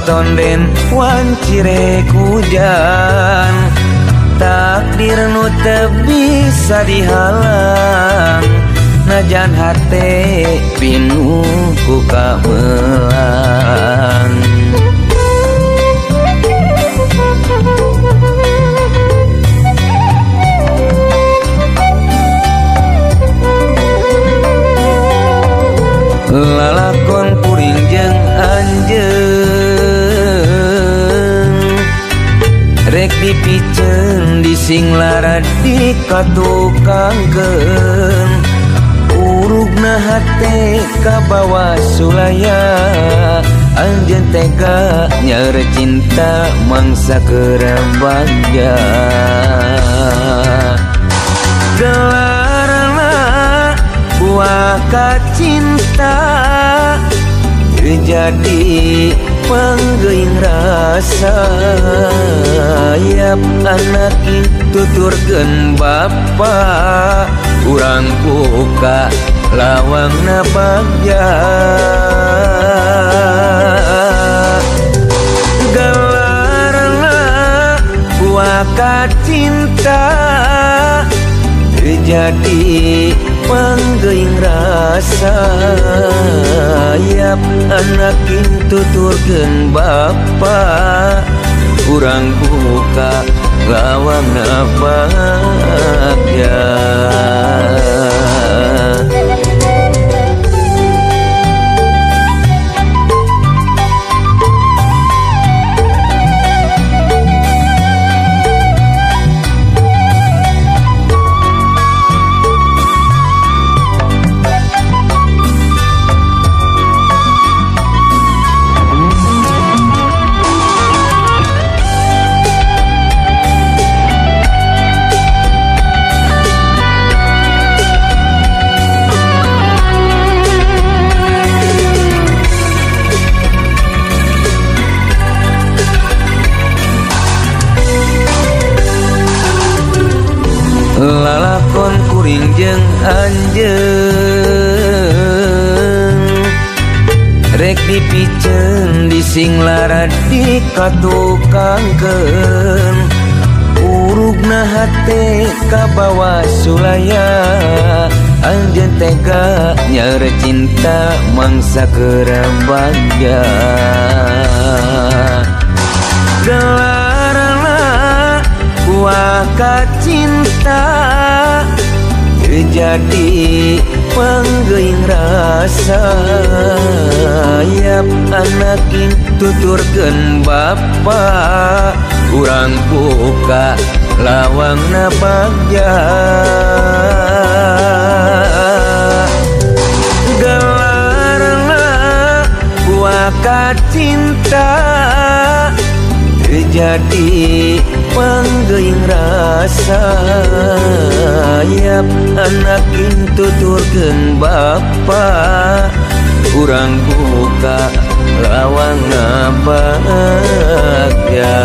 tonden wanci rek hujan. Takdir nu teu bisa dihalang, najan hate pinuh ku kabelang. Lalakon kuring jeung anjeun rek dipiceun disinglara dikatukangkeun. Urugna hate kabawa sulaya, anjeun tega nyaeur cinta mangsa keur bagja. Gelarna buah kacinta jadi panggeuing rasa. Yap anak tuturkeun bapa, urang buka lawangna bagja. Gelarna buah kacinta jadi panggeuing rasa. Yap anak tuturkeun bapa, urang buka lawangna bagja. Lalakon kuring jeung anjeun rek dipiceun disinglara dikatukangkeun. Urugna hate kabawa sulaya, anjeun tega nyaeur cinta mangsa keur bagja. Gelarna buah kacinta jadi panggeuing rasa. Yap anak tuturkeun bapa, urang buka lawangna bagja. Gelarna buah kacinta jadi panggeuing rasa. Yap anak tuturkeun bapa, urang buka lawangna bagja.